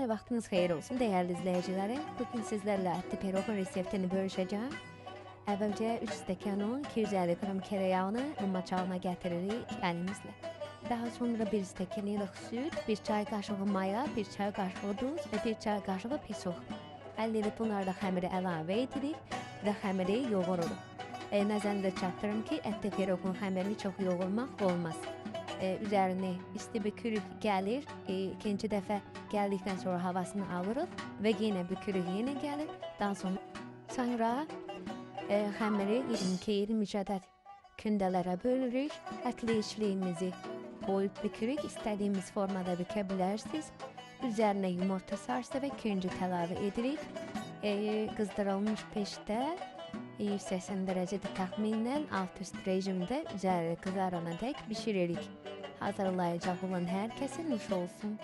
Her vaktiniz hayır olsun değerli izleyicilerim. Bugün sizlerle etli pirogun reseptini bölüşeceğim. Əvvəlcə 3 stəkan un, 250 qram tereyağını un çağına getiririk elimizle. Daha sonra 1 stəkan ılıq süt, 1 çay kaşığı maya, 1 çay kaşığı duz ve 1 çay kaşığı pesok. Əldə edib bunları da xəmirə əlavə edirik və xəmiri yoğururuq. Nəzərdə çatdırım ki, etli pirogun xəmirini çox yoğurmaq olmaz. Üzerine isti bir kürük gelir. İkinci dəfə geldikten sonra havasını alırıq ve yine bir kürük yine gelir. Daha sonra xəmiri 22-23 ədəd kündələrə bölürük. Ətli içliyimizi koyup bükürük. İstediğimiz formada bükebilirsiniz. Üzerine yumurta sarsı ve küncüt əlavə edirik. Kızdırılmış peşte 180 derecede tahminen alt üst rejimde üzeri kızarana dek pişiririk. Hazırlayacak olan herkesin iş olsun.